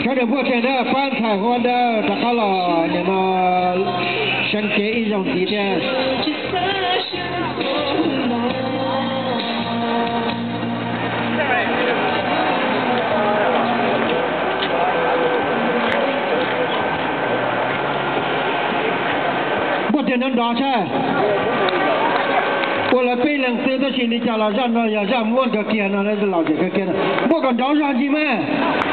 Sawv daws npuaj tes na, pab ntxhais Huab Dawb rov qab los nim no seev kev ib zaug ntxiv thiab. Npuaj tes nrov nrov thiab. Ua lawv peb leeg xwb tab sis li cas los zaj no yog zaj muab kawg kiag no, los zem kawg kiag no. Npuaj kom nrov zog ntsis mas.